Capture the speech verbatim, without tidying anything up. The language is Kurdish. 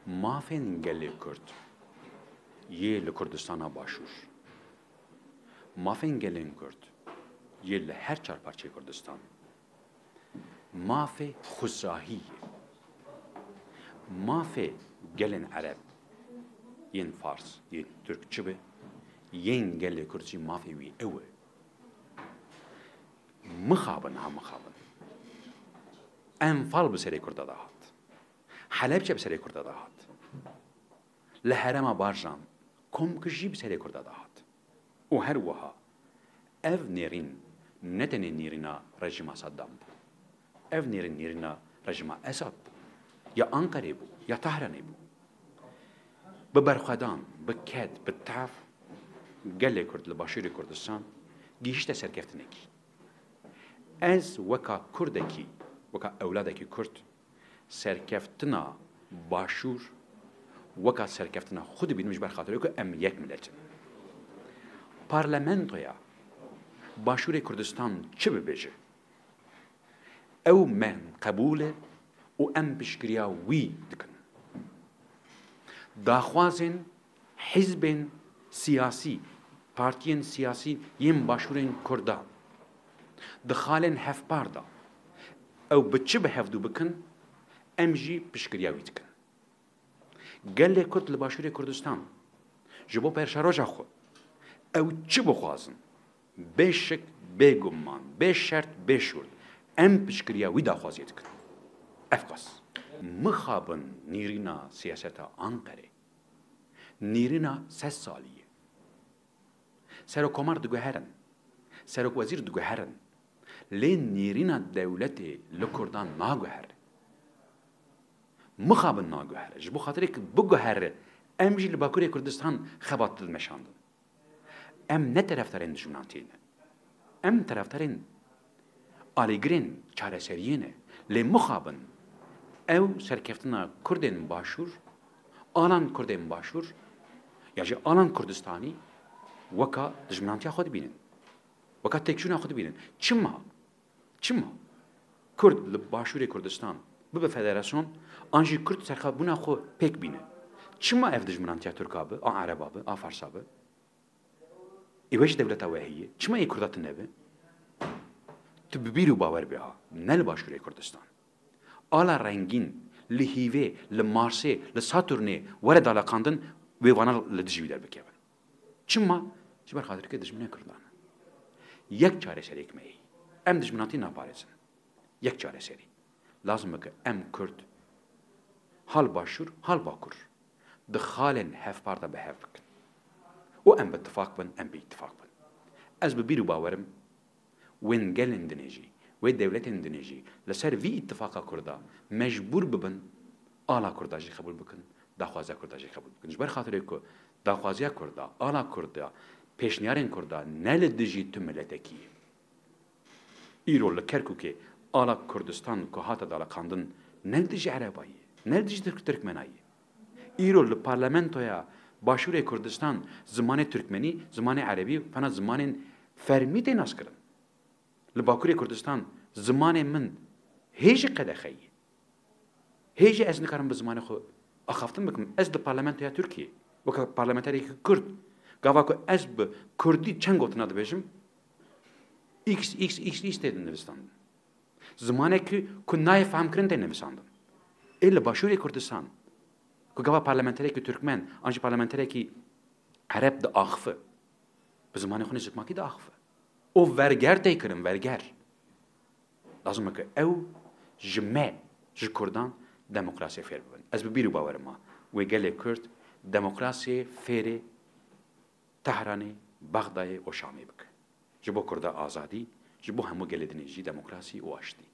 Mafên gelê Kurd yê li Kurdistana Başûr, mafên gelên Kurd yê li her çar parçeyê Kurdistan, mafê xwezayî ye. Mafê gelên Ereb, yên Fars, yên Tirk çi be, yên gelê Kurd jî mafê wî ew e. Mixabin ha mixabin. Enfal bi serê Kurda de hat. Helebçe bi serê Kurda de hat. Li herêma Barjan komkujî bi serê Kurda de hat. Û her wiha ev nêrîn ne tenê nêrîna rejîma Saddam bû. Ev nêrîn nêrîna rejîma Esad bû. Ya Anqerê bû, ya Tahranê bû. Bi berxwedan, bi ked, bi tev gelê Kurd li Başûrê Kurdistan gihîşte serkeftinekî. Ez weka Kurdekî, weka ewladekî Kurd, serkeftina Başûr weka serkeftina xwe dibînim, ji ber xatirê ku em yek milet in. Parlamentoya Başûrê Kurdistan çi bibêje, ew me qebûl e û em piştgiriya wî dikin. Daxwazên hizbên siyasî, partiyên siyasî yên başûrên Kurda di xalên hevpar de ew bi çi bi hevdû bikin, em jî piştgiriya wî dikin. Gelê Kurd li Başûrê Kurdistan ji bo perşeroja xwe ew çi bixwazin, bê şik, bê guman, bê şert, bê şûr, em piştgiriya wî daxwaziyê dikin. Ev qas. Mixabin nîrîna siyaseta Anqerê, nîrîna sed salî ye. Serokkomar diguherin, serokwezîr diguherin, lê nêrîna dewletê li Kurdan naguhere. Mixabin naguhere. Ji bo xatirê ku biguhere, em jî li Bakurê Kurdistan xebat dimeşandin. Em ne terefdarên dijminatiyê ne. Em terefdarên alîgirên çareseriyê ne. Lê mixabin ew serkeftina Kurdên Başûr, alan Kurdên Başûr, ya jî alan Kurdistanî weka dijminantiya xwe dibînin. Weka têkçûna xwe dibînin. Çima? Çima? Kurd li Başûrê Kurdistan bibe federasyon, an jî Kurd serxwebûna xwe pêk bîne. Çima ev dijminantiya Tirka bi, a Ereba bi, a Farsa bi? Ê we jî dewleta we heye. Çima ê Kurda tune be? Tu bi bîr û bawer be ha, ne li Başûrê Kurdistan. Ala rengîn, li hîvê, li Marsê, li Saturnê were daleqandin, wê vana li dijî wî derbikevin. Çima? Ji ber xatirê ku dijminê Kurdan e. Yek çareseriyek me heye. Em dijminatî naparêzin. Yek çareserî. Lazim e ku em Kurd, hal Başûr, hal Bakur, di xalên hevpar de bi hev bikin. Û em bi tifaq bin, em bi îtifaq bin. Ez bi bîr û bawerim wên gelên dinê jî, wê dewletên dinê jî li ser vî îtifaqa Kurda mecbûr bibin, ala Kurda jî qebûl bikin, daxwaziya Kurda jî qebûl bikin. Ji ber xatirê ku daxwaziya Kurda, ala Kurda, pêşniyarên Kurda ne li dijî tu miletekî ye. Îro li Kerkûkê ala Kurdistan ku hate daleqandin ne li dijî Erebayî ye, ne li dijî Tirk-, Tirkmena ye. Îro li parlamentoya Başûrê Kurdistan zimanê Tirkmenî, zimanê Erebî, fena zimanên fermî tê naskirin. Li Bakurê Kurdistan zimanê min hê jî qedexe ye. Hê jî ez nikarim bi zimanê xwe axaftin bikim. Ez di parlamentoya Tirkiyê, weke parlamenterekî Kurd, gava ku ez bi Kurdî çend gotina dibêjim, X X X X tê nivîsandin. Zimanekî ku nayê fehmkirin tê nivîsandin. Ê li Başûrê Kurdistan, ku gava parlamenterekî Tirkmen, an jî parlamenterekî Ereb diaxife, bi zimanê xwe nê zikmakî diaxife. Û verger tê kirin, verger. Lazim e ku ew ji me, ji Kurdan demokrasiyê fêr bibin. Ez bi bîr û bawerim ma, wê gelê Kurd demokrasiyê fêrê Tehranê, Bexdayê û Şamê bike. Ji bo Kurda azadî, ji bo hemû gelê dinê jî demokrasî û aştî.